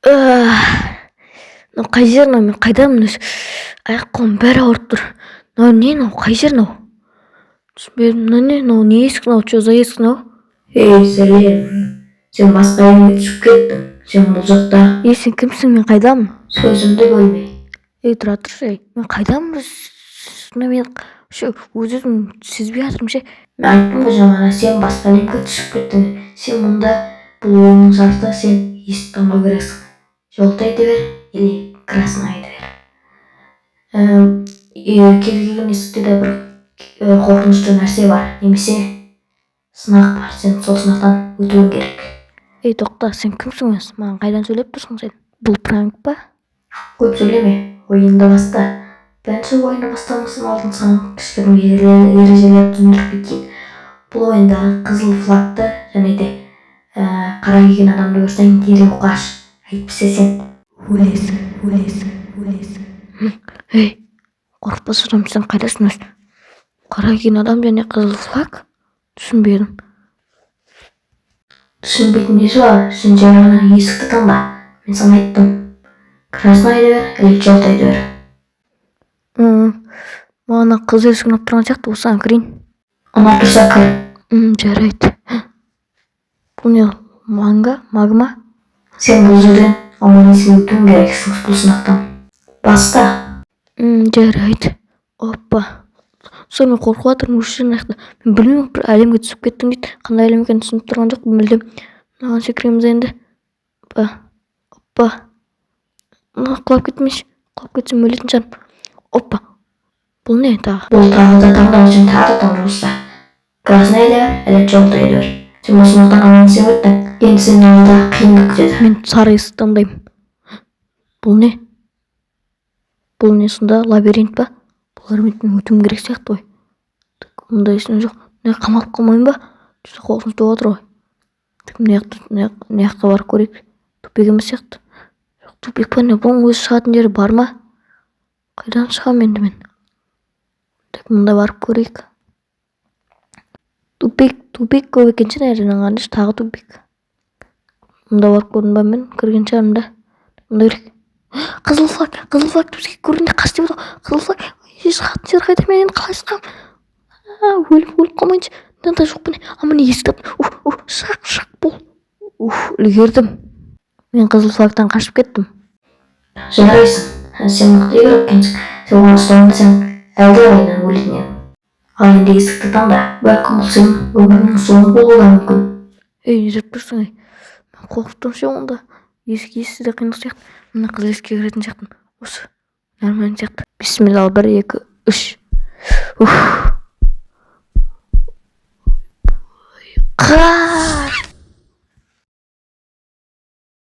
Мынау қай жер мынау? Мен қайдамын өзі? Аяқ қолым бәрі ауырып тұр. Мынау не, мынау қай жер мынау? Түсінбедім. Мынау не, мынау не есік мынау? Че за есік мынау? Ей, сәлем! Сен басқа әлемге түсіп кеттің. Сен бұл жақта. Ей, сен кімсің? Мен қайдамын? Сөзімді бөлме. Ей, тұра тұршы, ей, мен қайдамын? Мына мен ше, өз өзім сезбей жатырмын ше. Мен айттым ғой жаңа, сен басқа әлемге түсіп кеттің. Сен мұнда, бұл ойынның шарты: сен есік таңдау керексің. Желтый дверь или красная дверь. Кез келген есікте де бір қорқынышты нәрсе бар немесе сынақ бар. Сен сол сынақтан өтуің керек. Ей, тоқта, сен кімсің өзі? Маған қайдан сөйлеп тұрсың сен? Бұл пранк па? Көп сөйлеме, ойынды баста. Бірінші ойынды бастамастан алдын саған кішігірім ережелерді түсіндіріп кетейін. Бұл ойында қызыл флагты және де қара киген адамды көрсең, дереу қаш, әйтпесе сен өлесің, өлесің, өлесің. Ей, қорықпа, адам, сен қайдасың өзі? Қара киген адам және қызыл флаг, түсінбедім. Түсінбейтін несі бар? Сен жай ғана есікті таңда. Мен саған айттым: красная дверь или желтая дверь. Маған ана қызыл есік ұнап тұрған сияқты, осыған кірейін. Ұнап тұрса, кір. Жарайды. Бұл не, манга магма? Сен бұл жерден аман есен өтуің керексің бұл сынақтан. Баста. Жарайды. Опа, достар, мен қорқып жатырмын осы жерден. Аяқта мен білмеймін, бір әлемге түсіп кеттің дейді. Қандай әлем екенін түсініп тұрған жоқпын мүлдем. Мынаған секіреміз енді. Опа, опа, мына құлап кетмейінші. Құлап кетсем, өлетін шығармын. Опа, бұл не тағы? Бұл тағы да таңдау. Сен тағы да таңдау жаста: красная дверь или желтая дверь. Сен бұл сынақтан аман есен өттің, енді сенің алдыңда қиындық күтеді. Мен сары есікті таңдаймын. Бұл не? Бұл не сонда, лабиринт па? Бұл лабиринттен өтуім керек сияқты ғой. Так, мұнда ештеңе жоқ. Мына қамалып қалмайын ба? Что қорқынышты болып жатыр ғой. Так, мына жақта, мына жаққа барып көрейік. Тупик емес сияқты. Жоқ, тупик па, не? Бұның өзі шығатын жері бар ма? Қайдан шығамын енді мен? Так, мында барып көрейік. Тупик, тупик көп екен ше мына жерден. Қараңдаршы, тағы тупик. Мында барып көрдім ба? Мен кірген шығармын да. Мында керек. Қызыл флаг, қызыл флаг бізге көрінді, қаш деп отыр. Қызыл флаг. Шығатын жер қайда? Мен енді қалай шығамын? Өліп қалмайыншы. Мынада жоқ па, не? А, міне, есік таптым. Уф, уф, шық, шық, бол. Уф, үлгердім. Мен қызыл флагтан қашып кеттім. Жарайсың, сен мықты игрок екенсің. Сен оны ұстағанда, сен әлдеқайдан өлетін едің. Ал енді есікті таңда. Бәлкім, бұл сенің өміріңнің соңы болуы да мүмкін. Ей, не деп тұрсың, ей? Мен қорқып тұрмын ше онда. Есік, есікті де қиындық сияқты. Мына қызыл есікке кіретін сияқтымын. Осы нормально сияқты. Бисмилла, бір, екі, үш. Уф.